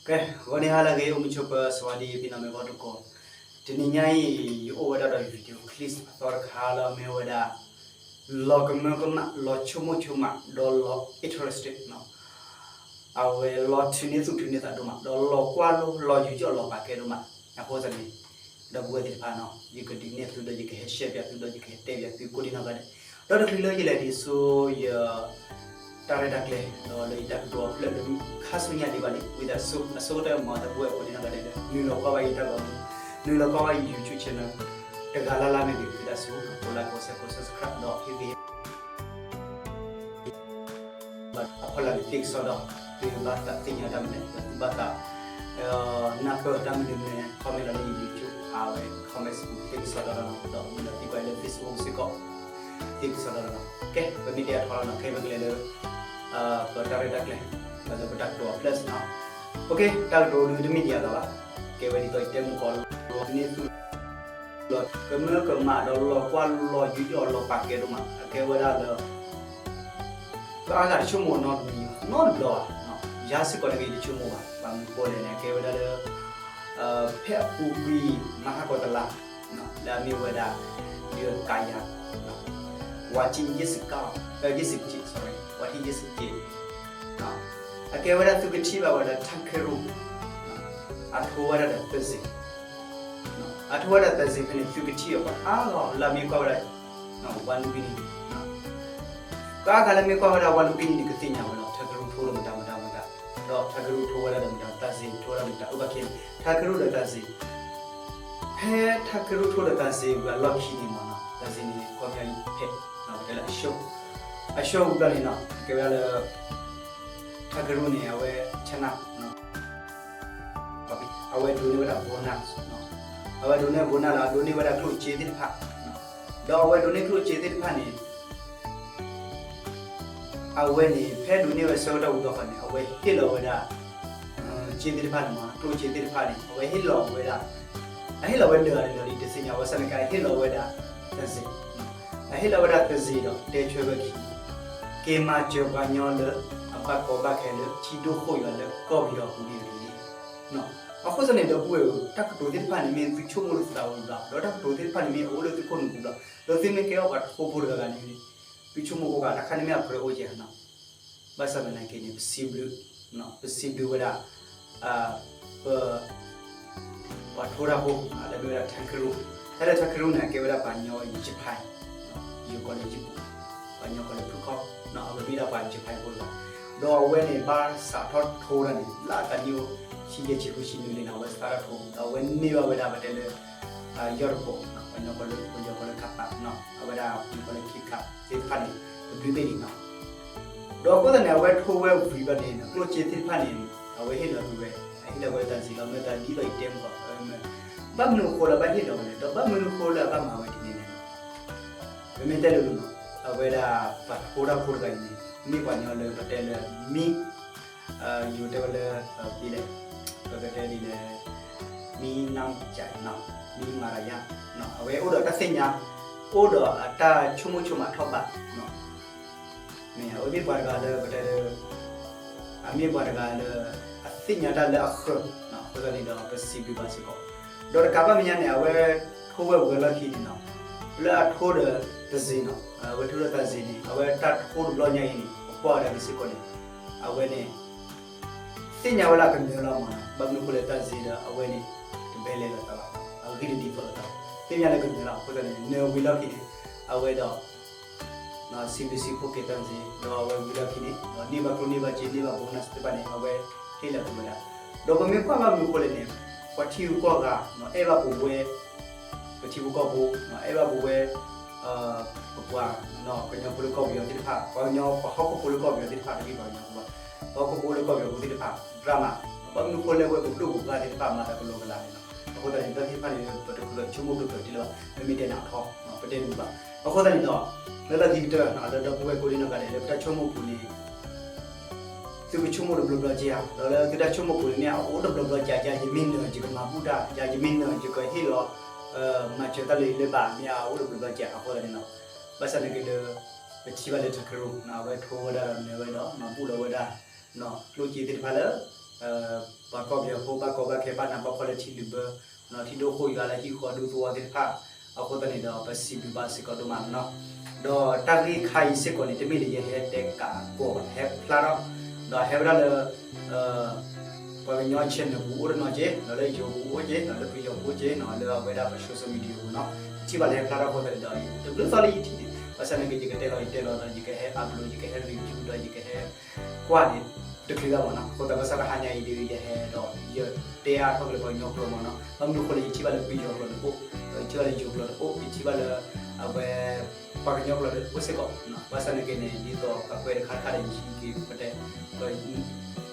ကဲ, ဂီၤန့ၣ်ဟါလၢအဂ့ၤ အိၣ်မုာ်ဆိးပၢၤ စဝၤဒံ ဖံနီၢ်မ့ၢ်ဂီၢ်တကိး, တနံၤညါအံၤ ယအိၣ်ဝဲဒၣ်ဒီး video clip အသီတခါလၢအမ့ၢ်ဝဲဒၣ် လီၤကမၢကမၣ် လီၤဆိကမိၣ်ဆိကမး ဒီးလီၤ interesting နီၤ, အဝဲလီၤထုးန့ၢ်သူၣ်ထုးန့ၢ်သးဒိၣ်မး ဒီးလီၤကွၢ်လိ လီၤယူးယီၣ်လီၤပာ်ကဲဒိၣ်မး, အဃိသတးန့ၣ် ဒီပုၢ်ဝဲၢ်သ့ၣ်တဖၣ်နီၤ ယကဒုးနဲၣ်သုဒီး ယကဟဲ share ပၠးသုဒီး ယကဟဲတဲပၠးသုကိးဒံနီၢ်ဂၤဒဲး, ဒီးတချုးလၢယလဲၤဒံးဆူယ တၢ်ရဲၣ်တၢ်ကျဲၤ ဒီးလၢယတၢ်ကတိၤအဖျၢၣ်လၢခါဆူညါဒံးဘၣ်န့ၣ် ဝံသးစူၤ အဆိကတၢၢ် မ်သုပုၢ်ဝဲၢ်ကိးဒံနီၢ်ဂၤဒဲးလၢ နုာ်လီၤကွၢ်ဘၣ်ယတၢ်ဂီၤမူ, နုာ်လီၤကွၢ်ဘၣ်ယ YouTube channel တဂၤလၢ်လၢ်မ့ၢ်ဂ့ၤ ဝံသးစူၤ ကိး like ကိး share ကိး subscribe ဒီးဟ့ၣ်ဂံၢ် အဖီလာ်န့ၣ် သ့ၣ်ကစီဒီ သုဘၣ်သးသ့ၣ်ညါတၢ်မနုၤလဲၣ် သုဘၣ်သး နၢ်ပၢၢ်တၢ်မနုၤမနုၤ comment လီၤလၢယ YouTube အဝဲ comment ပူၤ သ့ၣ်ကစီဒီလီၤနီၤ, ဒီးမ့ၢ်လီၤသံကွၢ်လၢ Facebook စ့ၢ်ကီး သ့ၣ်ကစီဒီလီၤနီၤ. ကဲ ပမ့ၢ်တဲအထီလီၤနီၤ ခဲအံၤပကလဲၤလၢ ပတၢ်ရဲၣ်တၢ်ကျဲၤ လၢပတၢ်ကတိၤအဖျၢၣ်စ့ၢ်နီၤ. Okay တၢ်ကတိၤဒုးတမ့ၢ်ဒံးအဂၤဘၣ်, ကဲဝဲဒ်သိးယတဲမုၢ်ကီးလီၤ န့ၢ်သူၣ် လီၤကမၢကမၣ်ဒီးလီၤကွၢ်လီၤယူးယီၣ်လီၤပာ်ကဲဒိၣ်မး အကဲဝဲဒၣ်လၢ ပှၤအါဂၤတဆိကမိၣ်နီတမံၤ နီတဘျီဘၣ်, ယၤစ့ၢ်ကီးန့ၣ်က့ၤတဆိကမိၣ်ဘၣ်, ဘၣ်မနုၤဃိလဲၣ်န့ၣ် အကဲဝဲဒၣ်လၢ ဖဲအပူၤကွံာ် မဟါကီးတလါ လၢအမ့ၢ်ဝဲဒၣ် ဒုးကယၤ ဝးထံၣ်ယ့ၣ်စကး ယ့ၣ်စကး sorry ဝးထံၣ်ယ့ၣ်စကး အကဲဝဲဒၣ်သုကထံၣ်ဘၣ်ဝဲဒၣ် ထၢခရူၣ် အထိဝဲဒၣ်ဒီးသစ့ၤ, အထိဝဲဒၣ်သစ့ၤဖဲန့ၣ် သုကထံၣ်အီၤ ပှၤအါဂၤလၢအမ့ၢ်ကွၢ်ဝဲဒၣ် ဝၤလူကံနံၤ ပှၤအါဂၤလၢမ့ၢ်ကွၢ်ဝဲဒၣ်ဝၤလူကံနံၤန့ၣ် ကသ့ၣ်ညါဝဲလီၤ ထၢခရူၣ်ထိဒီးမတၤမတၤမတၤ, ဒီးထၢခရူၣ်ထိဝဲဒၣ်ဒီးမတၤ သစ့ၤထိဝဲဒၣ်မတၤ အဘၣ်ခဲန့ၣ် ထၢခရူၣ်ဒီးသစ့ၤ ဖဲထၢခရူၣ်ထိဒီးသစ့ၤဝံၤအလီၢ်ခံန့ၣ်မ့ၢ်နီၤ သစ့ၤန့ၣ် ခီပညီဖဲ ပတဲလၢအ show အ show ဝံၤဘျီန့ၣ်နီၤ ကဲဝဲဒၣ်လၢ ထၢခရူၣ်န့ၣ် အဝဲဆနၣ် အဝဲဒိးန့ၢ်ဝဲဒၣ် bonus အဝဲဒိးန့ၢ် bonus လီၤ အဒိးန့ၢ်ဝဲဒၣ်ကျိၣ်စ့သ့ၣ်တဖၣ်, ဒီးအဝဲဒိးန့ၢ်ကျိၣ်စ့သ့ၣ်တဖၣ်န့ၣ် အဝဲန့ၣ် ဖဲဒိးန့ၢ်ဝဲဆၢကတီၢ်ဝံၤဘျီဃီန့ၣ် အဝဲဟ့ၣ်လီၤဝဲဒၣ် စ့သ့ၣ်တဖၣ်န့ၣ်မ့ၢ် ကျိၣ်စ့သ့ၣ်တဖၣ်န့ၣ် အဝဲဟ့ၣ်လီၤဝဲဒၣ် အဟ့ၣ်လီၤဝဲဒၣ်လၢလီၤလံ တသ့ၣ်ညါဝဲစ့ၢ်ကီး အဟ့ၣ်လီၤဝဲဒၣ် သစ့ၤ အဟ့ၣ်လီၤဝဲဒၣ်သစ့ၤဒီး တဲဆၢဝဲခံ က့ၤမၤစၢၤပှၤကညီလၢ အဘၣ်ကီဘၣ်ခဲလၢ ထံဒိၣ်ဃိၣ်ယွၤလၢကီၢ်ပယီၤပူၤန့ၣ်တက့ၢ်. အဃိသတးန့ၣ် ဒီပုၢ်ဝဲၢ်ဧၢ တၢ်ကတိၤသ့ၣ်တဖၣ်န့ၣ်မ့ၢ်သုဆိကမိၣ်လၢသးဝံၤဘျီ ဒီးတၢ်ကတိၤသ့ၣ်တဖၣ်န့ၣ်မ့ၢ်အအိၣ်လၢသုခိၣ်နူာ်ပူၤဘျီ ဒီးသုမ့ၢ်ကဲထီၣ်ပှၤထိဖိတဂၤဂၤန့ၣ် သုဆိကမိၣ်ကိးဂၤ တခါန့ၣ်မ့ၢ်အကြၢးအိၣ်ကဲနီၤ ဘၣ်ဆၣ်သနာ်က့န့ၣ် ပစံးဘျုး ပစံးဘျုးဝဲဒၣ် ပ ပှၤထိတၢ်ဖိ လၢမ့ၢ်ဝဲဒၣ်ထၢခရူၣ် တၢ်လၢထၢခရူၣ်န့ၣ် အကဲဝဲဒၣ်ပှၤကညီ Japan ယိၤကီးလၢယပူၤ ပှၤကညီကီးလၢဖုခီ အဝဲမ့ၢ်ဒၣ်ပှၤ Japan ဖိတဂၤ ဒီးအဝဲန့ၣ် ဘၣ်စးထီၣ်ထိတၢ်န့ၣ် လၢအသးနံၣ်အိၣ် ဆံယဲၢ်ဆံဃုဆံနွံန့ၣ် အဝဲစးထီၣ်ထိ ဒီးအဝဲန့ၢ်ဘၣ်ဝဲဒၣ်ပတဲလၢ ယီၢ်တဖိ ပှၤကညီကီးလၢ ပှၤကညီကီးလၢခးပာ် အဝဲဒၣ်ပှၤကညီကီးလၢခံခးသ့ၣ်တဖၣ်န့ၣ် တဘျုးဘ့ၣ်န့ၣ်နီၤ ဒီးအဃိသတးန့ၣ် အဝဲထိဝဲဝံၤဘျီန့ၣ် ကျိၣ်စ့သ့ၣ်တဖၣ်န့ၣ် အဝဲဟ့ၣ်လီၤကွံာ်ဝဲ အဟ့ၣ်လီၤကွံာ်သးစ့ၤလီၤ မ့ၢ်သးဒ်သိးယတဲမုၢ်ကီး ဘၣ်မနုၤအဃိလၢဘၣ်ဟ့ၣ်လီၤဝဲလဲၣ် ဒီးဘၣ်မနုၤအဃိလၢအဘၣ်မၤဝဲဒ်န့ၣ်လဲၣ်နီၤ ပမ့ၢ်တဲလိၤလိၤနီၤ အဝဲဒၣ်ပှၤထိတၢ်ဖိတဂၤအံၤန့ၣ် မ့ၢ်ပှၤကညီလၢပတဲလၢမံ ယိၤတဲဝဲလၢ ပလဲၣ် ပကတဲဒ်လဲၣ် မံနၢ်ကၠးနီၤ မံမၤရယါ အဝဲအိၣ်ဒီးတၢ်သ့ၣ်ညါ အိၣ်ဒီးအတၢ်ဆိကမိၣ်ဆိကမးထီၣ်ဘး မ့ၢ်အဝဲမ့ၢ်ပှၤတဂၤလၢပတဲလၢ အမ့ၢ်ပှၤတဂၤလၢ အသ့ၣ်ညါတၢ်လၢအဃၢၤ အဃိသတးန့ၣ်ဒီး ပစံးဘျုးဘၣ်စ့ၢ်ကီး ဒီးတကးဘၣ်မဲာ်ညါန့ၣ် အဝဲထိဝဲဝံၤအလီၢ်ခံန့ၣ်နီၤ လၢအထိဒီးသစ့ၤနီၤ အဝဲထိဒီးသစ့ၤန့ၣ် အဝဲတၢ်ထိတဘျီညါအံၤန့ၣ် ပကွၢ်ဝဲဒၣ်က့ၤစ့ၢ်ကီးန့ၣ် အဝဲန့ၣ် သ့ၣ်ညါဝဲလၢကနၢၤလီၤမးနီၤ ဘၣ်မနုၤအဃိလဲၣ်သစ့ၤဒီးအဝဲန့ၣ် တဘဲလဲၤလီၤသးဘၣ် အဂံၢ်တဒ်သိးလိာ်သး သ့ၣ်ညါလၢကနၢၤလီၤ အဃိသတးန့ၣ် နၢၤဝံၤလီၢ်ခံန့ၣ် အဝဲဒီး စံးဘျုးစံးဖှိၣ်က့ၤသစ့ၤ ဒီးအဝဲဝံၤလီၢ်ခံန့ၣ် ဒီးန့ၢ်ဘၣ်ကျိၣ်န့ၢ်ဘၣ်စ့ န့ၢ်ဘၣ် bonus သ့ၣ်တဖၣ်န့ၣ် အဝဲဟ့ၣ်လီၤကွံာ်ဝဲဒၣ် ဒီးပမ့ၢ်ကွၢ်ဘၣ်မနုၤအဃိလဲၣ်န့ၣ် ပှၤထံဂုၤကီၢ်ဂၤ အဲၣ်ဘၣ်ပဝဲ ပထံဖိကီၢ်ဖိ အဲၣ်ဘၣ်ပဝဲ ပပှၤ ကညီဖိလၢကီၢ်ပယီၤသ့ၣ်တဖၣ် ပှၤကညီပှၤဟီၣ်ခိၣ်ဖိလၢကီၢ်ပယီၤသ့ၣ်တဖၣ် တမ့ၢ်ပှၤကညီဖိဘၣ် ပှၤဟီၣ်ခိၣ်ဖိလၢကီၢ်ပယီၤဖိသ့ၣ်တဖၣ် ဒြၣ်မး ဘၣ်မနုၤအဃိလဲၣ် အဝဲပဒိၣ်ပပှၢ်သ့ၣ်တဖၣ်မၤသးကလီကလီန့ၣ်လီၤ အဃိသတးန့ၣ် တၢ်သ့ၣ်တဖၣ်န့ၣ် ပတချုးလၢဆိကမိၣ်ဘျုးဖျၢၣ်တ့ၢ်လၢၤဘၣ် ပမ့ၢ်တဲနၤထီ ပတဲနုာ်ဘၣ် အဃိသတးန့ၣ်ဒီး လၢလီၢ်ခံကတၢၢ် လၢဒီပုၢ်ဝဲၢ်ကိးဒံနီၢ်ဂၤဒဲး လၢပတၢ်ဆိကမိၣ်ပူၤန့ၣ် သုကဆိကမိၣ်တဘျီဘျီကဲဧါ ဒီးလၢသုတၢ်ဆိကမိၣ်ပူၤန့ၣ်မ့ၢ်အအိၣ်တဘျီဘျီကဲ ယၤယမ့ၢ်နၢၤယကမၤဘူၣ်တၢ် ယၤယမ့ၢ်နၢၤယကဟ့ၣ်လီၤ မၤစၢၤတၢ်လၢယလၢဘၣ် မ့ၢ်အအိၣ်တဘျီဘျီကဲအဃိသတးန့ၣ်လီၤ ဘၣ်ဆၣ်သနာ်က့ဒီး ပထံၣ်ဘၣ်လၢထၢခရူၣ် အဝဲထိဝဲဒၣ်ဒီးနၢၤဝဲဒီးမၤဘူၣ်လီၤဝဲဒၣ် ကျိၣ်စ့သ့ၣ်တဖၣ်လၢ ပှၤကီၢ်ပယီၤဖိ ဘၣ်ကီဘၣ်ခဲ ဘၣ်နးဘၣ်ဖှီၣ်လၢထံလုာ်ဘၢ ထံဒိၣ်ဃိၣ်ယွၤလၢဟံၣ်ဃီဒူသဝီသ့ၣ်တဖၣ်, အဃိသတးန့ၣ်ဒီး ပစံးဘျုးဘၣ်စ့ၢ်ကီးဒိၣ်မးန့ၣ်လီၤ. ဒီးတၢ်ဂ့ၢ်ခါအံၤစ့ၢ်ကီးန့ၣ် တမ့ၢ်လၢယဟဲတဲကးကီးဘၣ်, ဟဲဖျါထီၣ်, ဒီးဟဲဝဲဒၣ်လၢ ပှၤကညီ channel ပူၤအိၣ်တနီၤက့, ဒီးလၢယိၤပူၤအိၣ်က့, ဒီးလၢပယီၤပူၤအိၣ်က့, လၢအဝဲဒၣ်ပှၤ social media ပူၤနီၤ, ယထံၣ်ဘၣ်လၢဟဲဖျါထီၣ်အဃိသတးန့ၣ်ဒီး တဘျုးသီလၢယထံၣ်န့ၣ် ဘၣ်ဆၣ်သနာ်က့ ယကတဲလီၤယတဲလီၤဒီး ယကဟဲ upload ယကဟဲ review ဒီးယကဟဲ ကွၢ်န့ၣ် တချုးဘၣ်မ့ၢ်နီၤ, အဃိသတးဘၣ်ဆၣ်တဟါညါအံၤဒီး ယဟဲဒီး ယတဲအါထီၣ်က့ၤလၢပှၤကညီကျိာ်မ့ၢ်နီၤ, ဘၣ်မနုၤအဃိလဲၣ် ယထံၣ်ဘၣ်လၢပယီၤကျိာ်တအိၣ်, ဒီးယထံၣ်ဘၣ်လၢယိၤကျိာ်တအိၣ်, ယထံၣ်ဘၣ်လၢ အဝဲ ပှၤကညီကျိာ်တအိၣ်စ့ၢ်ကီး, ဘၣ်ဆၣ်သနာ်က့န့ၣ် ဒ်သိးပကွဲးတခါတခါဒီး ယဟံးက့ၤပတဲ ပာ်ဖှိၣ်ကဒီး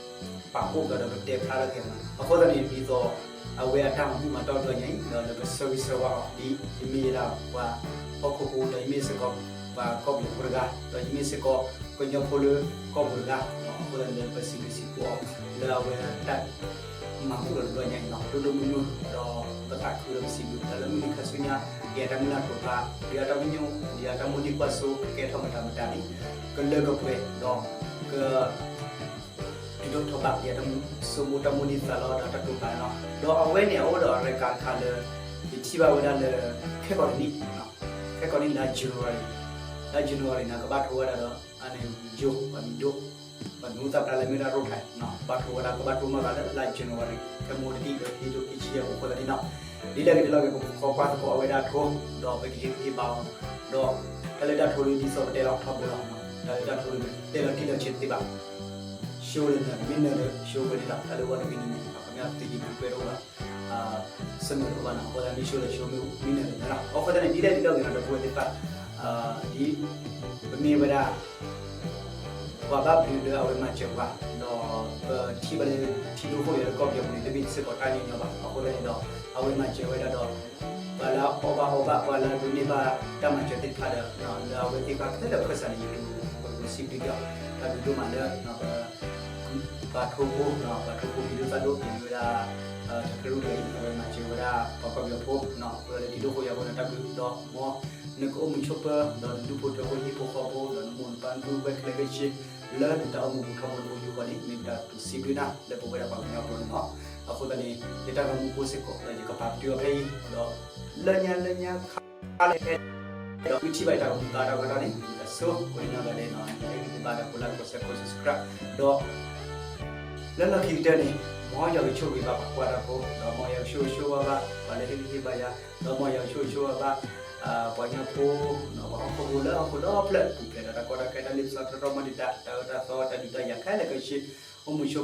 ပတဲဖျါထီၣ်က့ၤမ့ၢ်နီၤ, အဃိသတးန့ၣ် ဒ်သိး အဝဲအတၢ်မၤဘူၣ်မၤတီၢ်တဘျီညါအံၤ ဒီးလၢပဆၢဂ့ၤဆၢဝါအီၤ ဒ်ယမ့ၢ်ဒၣ်ပှၤဟီၣ်ခိၣ်ဖိ ဒီးယမ့ၢ်စ့ၢ်ကီး ပှၤကီၢ်ပယီၤဖိတဂၤ, ဒီးယမ့ၢ်စ့ၢ်ကီး ကညီဖိလၢကီၢ်ပူၤတဂၤ, အဃိသတးန့ၣ် လၢပစံးဘျုးစံးဖှိၣ်အီၤ လၢအဝဲတၢ် မၤဘူၣ်ဒီးတဘျီညါအံၤနီၤ ဒိၣ်ဒိၣ်မုၢ်မုၢ်, ဒီးပသးခုဒီးပစံးဘျုး ဒီးလၢမုၢ်နံၤခါဆူညါ ဒ်အတၢ်မုၢ်လၢ်တအိၣ်ဘၣ် ဒ်အတၢ်မုၢ်ညိၣ် ဒ်အတၢ်မိၣ်န့ၢ်ကွၢ်စိ ကကဲထီၣ်မတၤမတၤန့ၣ် ကလၢကပှဲၤဒီး က တုၤဒိၣ်ထီၣ်ဘး ဒ်အတၢ်မုၢ်ဆိကမိၣ်တၢ်မိၣ်န့ၢ်သးလီၤဒီးတၢ်တိာ်ပာ်န့ၣ်လီၤ. ဒီးအဝဲန့ၣ် အအိၣ်ဒီး record တခါလၢ ယထံၣ်ဘၣ်ဝဲဒၣ်လၢ ခဲကိာ်တနံၣ် ခဲကိာ်နံၣ်လါ January, လါ January န့ၣ် ကဘၣ်ထိဝဲဒၣ်ဒီး အန့ၣ် ယိၤ ပှၤမံၤဒိၣ် ပှၤမံၤဟူသၣ်ဖျါလၢမ့ၢ်ဒၣ်ရိၣ်ထး ဘၣ်ထိဝဲဒၣ် ကဘၣ်ထိမၤသးလၢလါ January ခဲမုၢ်တနံၣ်ဒီး ခံကထိခံဆံယဲၢ်အဃိသတးန့ၣ်နီၤ, ဒ်လဲၣ်ဂ့ၤဒ်လဲၣ်ဂ့ၤ ပကခိးကွၢ်သကိးအဝဲဒၣ်ထိ ဒီးပကဟ့ၣ်ဂံၢ်ဟ့ၣ်ဘါအီၤ, ဒီးတၢ်လၢတၢ်ထိဒ်သိးပတဲလီၤထီဘိလီၤ, တၢ်လၢတၢ်ထိဒ်တဲလီၤတံၢ်လီၤဆဲးတသ့ဘၣ် ဆိလၢနမ့ၢ်နၢၤလၢဆိဝဲန့ၣ်လီၤ, တၢ်လၢဝဲတဂ့ၤန့ၣ် ပှၤကမျၢၢ်သုးယံၤဘျုးကွဲတအိၣ်ဘၣ် စၢၢ်မုၢ်တအိၣ်ဘၣ်နီၤ, အဃိသတးမ့ၢ်ဆိလၢဆိမ့ၢ်နၢၤလၢနၤလီၤ, အဃိသတးန့ၣ် ဒ်လဲၣ်ဂ့ၤဒ်လဲၣ်ဂ့ၤနီၤ ဒီပုၢ်ဝဲၢ်သ့ၣ်တဖၣ် ဒ် ပမ့ၢ်ဝဲဒၣ် ပှၤဘၣ်ဘျုးလၢအဝဲမၤစၢၤပှၤ, ဒီးပထံၣ်ဘၣ်လၢထံဒိၣ်ဃိၣ်ယွၤလၢကီၢ်ပယီၤပူၤန့ၣ် တမ့ၢ်စ့ၢ်ကီးတၢ်ညီညီဘၣ်, အဃိသတးန့ၣ်ဒီး အဝဲမၤစၢၤဝဲဒၣ်ဒီး ပှၤလၢအအီၣ်ဘၣ်အီဘၣ် ပှၤလၢအဒိးန့ၢ်ဘၣ်တၢ်မၤစၢၤသ့ၣ်တဖၣ်ဒီး လၢအဝဲသ့ၣ်တဖၣ်ခဲလၢာ်ခဲဆ့န့ၣ် ယဒိးပစံးဘျုးက့ၤအီၤ, တၢ်ဘျုးဒိၣ်မးလၢ ပှၤထိဖိ ပှၤထိဖိမံၤဒိၣ်သၣ်ဒိၣ် မ့ၢ်ဝဲဒၣ် တၢ်ကရူၢ်တဂၤအံၤ အဝဲမၤစၢၤဝဲဒၣ်ပှၤကီၢ်ပယီၤဖိ, အဃိလၢထံဒိၣ်ဃိၣ်ယွၤအဃိန့ၣ် တၢ်ဘျုးဒီးမ် နကအိၣ်မုာ်ဆိးပၢၤ ဒီးနဒူၣ်ဖိထၢဖိဟံၣ်ဖိဃီဖိ ဒီးနမိၢ်နပၢ်နပုၢ်ဝဲၢ်ခဲလၢာ်ခဲဆ့ လၢနတၢ်အိၣ်မူပူၤထီဘိတဘိယူၢ်ဃီန့ၣ် မ့ၢ်ပတၢ်တူၢ်စံးဘျုးနၤလၢပဝဲဒၣ်ပှၤကညီဖိန့ၣ်လီၤ. အဃိသတးန့ၣ် ယတၢ်ဂီၤမူဖိစ့ၢ်ကီး ဒီးယကပာ်ပတုာ်အီၤဖဲအံၤ ဒီးလၢညါလၢညါခါလၢဟဲ ဒီးမ့ၢ်ထံၣ်ဘၣ်ယတၢ်ဂီၤမူဘါတၢ်ဂီၤတၢ်န့ၣ် ယကဆိၣ်ဂ့ၤနီၢ်ဂၤဒဲးနီၤ နဟ့ၣ်ဂံၢ်ဟ့ၣ်ဘါဒီးဖိလၢကိးဆဲးကိး subscribe ဒီး လၢလီၢ်ခံကတၢၢ်န့ၣ် မ်ယွၤကဆိၣ်ဂ့ၤဘၣ်ပှၤကွၢ်တၢ်ဖိ ဒီးမ်ယွၤကဆိၣ်ဂ့ၤဆိၣ်ဝါဘၣ် ပှၤလၢဟ့ၣ်ဂံၢ်ဟ့ၣ်ဘါယၤ ဒီးမ်ယွၤကဆိၣ်ဂ့ၤဆိၣ်ဝါဘၣ် ပှၤကညီဖိ ပှၤဟီၣ်ခိၣ်ဖိလၢဟီၣ်ခိၣ်ဒီဖျၢၣ် ပူၤဖျဲးဒီးတၢ်ကီတၢ်ခဲတၢ်လ့ပစီတၢ်တြီမၤဒံးတၢ် တၢ်အၢတၢ်သီတၢ်ဒုးတၢ်ယၤခဲလၢာ်ခဲဆ့ အိၣ်မုာ်ဆိး